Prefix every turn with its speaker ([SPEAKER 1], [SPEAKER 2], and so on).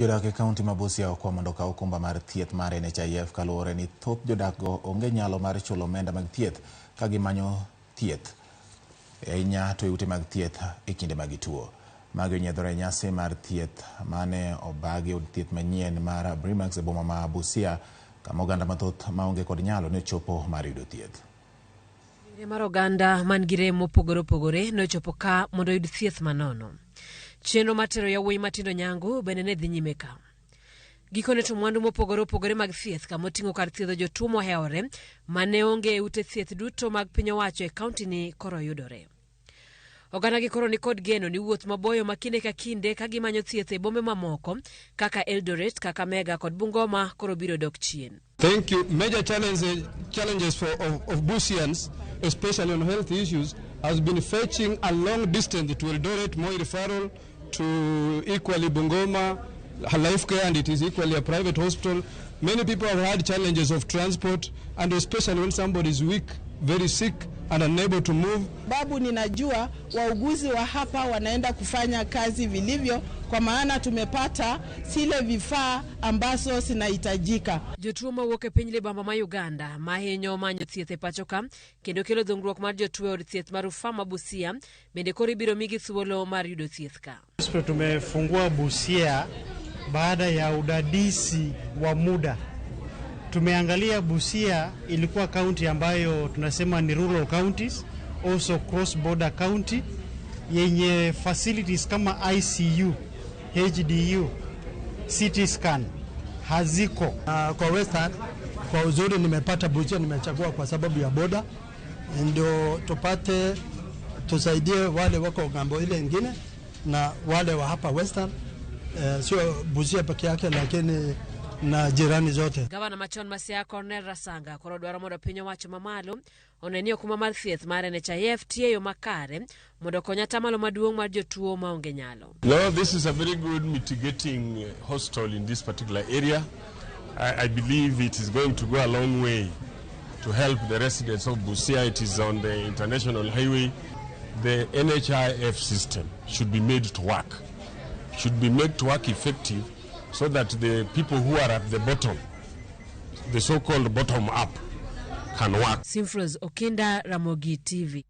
[SPEAKER 1] Jodak e kaunti ma Busia okwa mondo okaw okumba mar thieth mar NHIF kaluwore ni thoth jodakgo onge nyalo mar chulo omenda mag thieth ka gimanyo thieth ahinya to e ute mag thieth e kinde ma gituo. Magi onyiedhore e nyasi mar thieth mane obagi od thieth manyien mar Brimax e boma ma Busia kama oganda mathoth maonge kod nyalo ne ochopo mar yudo thieth.
[SPEAKER 2] Riwruoge mar oganda man gi rem mopogore opogore nochopo ka mondo oyud thieth manono. Chenro mar tero yawuoyi matindo nyangu bende ne dhi nyime ka. Gikone to mwandu mopogore opogore mag thieth kama oting'o kar thiedho jotuo mohewore ma ne onge e ute thieth duto mag piny owacho e kauntini koro yudore. Oganda gi koro nikod geno ni wuoth maboyo ma kinde ka kinde ka gimanyo thieth e bombe mamoko kaka Eldoret, Kakamega kod Bungoma koro biro dok chien.
[SPEAKER 3] Thank you. Major challenges of Busians, especially on health issues, has been fetching a long distance to Eldoret, Moi Referral, to equally Bungoma, Life Care, and it is equally a private hospital. Many people have had challenges of transport, and especially when somebody is weak, very sick, and unable to move.
[SPEAKER 4] Babu, ninajua wauguzi wa hapa wanaenda kufanya kazi vilivyo, kwa maana tumepata zile vifaa ambazo zinahitajika.
[SPEAKER 2] Jotuo mawuok e piny libamba ma Uganda mahinyo manyo thieth e pacho ka kendo kelo dhungruok mar jotuo e od thieth mar rufaa ma Busia bende koro ibiro migi thuolo mar yudo thieth ka.
[SPEAKER 5] Hospital tumefungua Busia baada ya udadisi wa muda. Tumeangalia Busia ilikuwa county ambayo tunasema ni rural counties, also cross border county yenye facilities kama ICU, HDU, CT scan haziko.
[SPEAKER 6] Kwa Western kwa uzuri nimepata Busia, nimechagua kwa sababu ya boda, ndio tupate tusaidie wale wako ng'ambo ile ingine na wale wa hapa Western, sio Busia peke yake lakini na jirani zote.
[SPEAKER 2] Gavana machon ma Siaya Cornel Rasanga koro dwaro mondo piny owacho mamalo one ni okumba mar thieth mar NHIF tiyo e yo makare mondo okony atamalo maduong' mar jotuo maonge nyalo.
[SPEAKER 7] No, this is a very good mitigating hospital in this particular area. I believe it is going to go a long way to help the residents of Busia. It is on the international highway. The NHIF system should be made to work, should be made to work effective so that the people who are at the bottom, the so-called bottom up, can work.
[SPEAKER 2] Simfros Okinda, Ramogi TV.